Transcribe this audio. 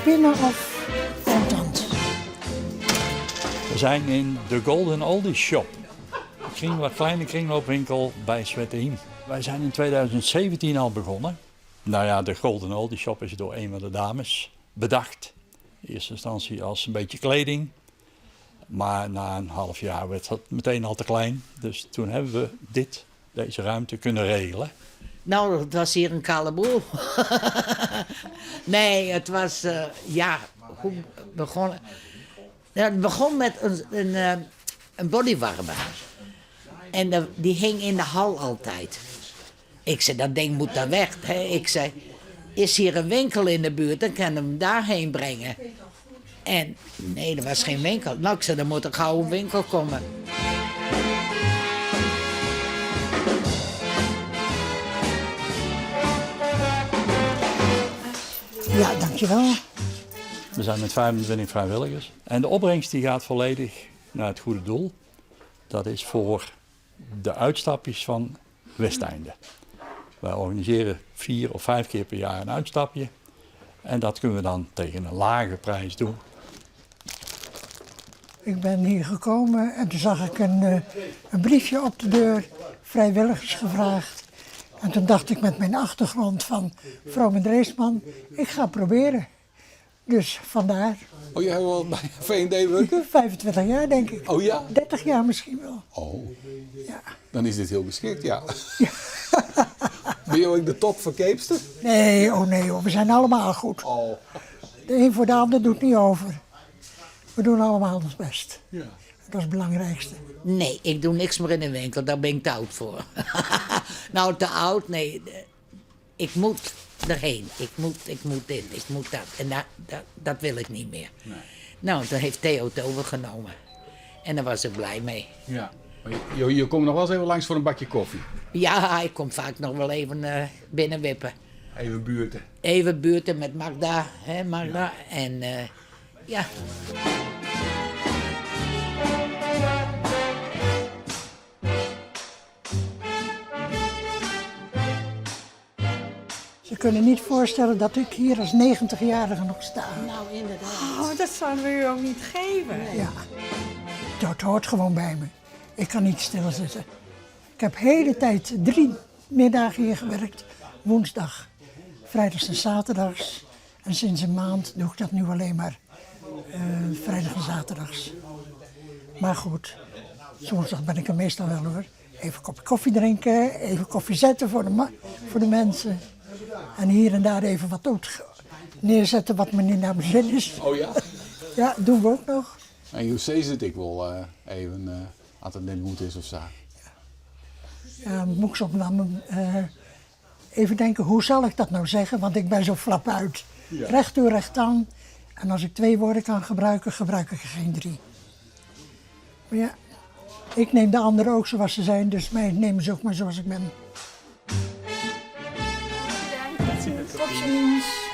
Pinne of kontant? We zijn in de Golden Oldies Shop. Een kleine kringloopwinkel bij Swettehiem. Wij zijn in 2017 al begonnen. Nou ja, de Golden Oldies Shop is door een van de dames bedacht. In eerste instantie als een beetje kleding. Maar na een half jaar werd dat meteen al te klein. Dus toen hebben we dit, deze ruimte kunnen regelen. Nou, het was hier een kale boel. nee, het was, uh, ja, hoe begon het? begon met een, een, eh, een bodywarmer. En de, die hing in de hal altijd. Ik zei, dat ding moet daar weg. Hè? Ik zei, is hier een winkel in de buurt, dan kan ik hem daarheen brengen. En nee, er was geen winkel. Nou, ik zei, er moet een gauw een winkel komen. Ja, dankjewel. We zijn met 25 vrijwilligers. En de opbrengst die gaat volledig naar het goede doel. Dat is voor de uitstapjes van Westeinde. Wij organiseren vier of vijf keer per jaar een uitstapje. En dat kunnen we dan tegen een lage prijs doen. Ik ben hier gekomen en toen zag ik een, eh, een briefje op de deur, vrijwilligers gevraagd. En toen dacht ik met mijn achtergrond van Vroom en Dreesman, ik ga proberen. Dus vandaar. Oh, jij hebt wel bij V&D werken? 25 jaar denk ik. Oh ja? 30 jaar misschien wel. Oh. Ja. Dan is dit heel geschikt, ja. ja. Ben je ook de topverkeepster? Nee, oh nee, hoor. we zijn allemaal goed. Oh. De een voor de ander doet niet over. We doen allemaal ons best. Ja. Dat is het belangrijkste. Nee, ik doe niks meer in de winkel. Daar ben ik te oud voor. nou, te oud, nee. Ik moet erheen. Ik moet, ik moet dit, ik moet dat. En dat, dat, dat wil ik niet meer. Nee. Nou, toen heeft Theo het overgenomen. En daar was ik blij mee. Ja. Maar je, je komt nog wel eens even langs voor een bakje koffie. Ja, ik kom vaak nog wel even uh, binnenwippen. Even buurten. Even buurten met Magda, hè, Magda. Ja. En uh, ja. Ze kunnen niet voorstellen dat ik hier als 90-jarige nog sta. Nou, inderdaad. Oh, dat zouden we u ook niet geven. Nee. Ja, dat hoort gewoon bij me. Ik kan niet stilzitten. Ik heb de hele tijd drie middagen hier gewerkt. Woensdag, vrijdags en zaterdags. En sinds een maand doe ik dat nu alleen maar uh, vrijdag en zaterdags. Maar goed, woensdag ben ik er meestal wel hoor. Even een kopje koffie drinken, even koffie zetten voor de, voor de mensen. En hier en daar even wat neerzetten wat me niet naar mijn zin is. Oh ja? Ja, doen we ook nog. En hoe zit ik wel uh, even, uh, als het net goed is of zo. Ja, moet ik opnam, uh, even denken, hoe zal ik dat nou zeggen? Want ik ben zo flap uit. Ja. Recht toe, recht aan. En als ik twee woorden kan gebruiken, gebruik ik er geen drie. Maar ja, ik neem de anderen ook zoals ze zijn, dus mij nemen ze ook maar zoals ik ben. Tot ziens.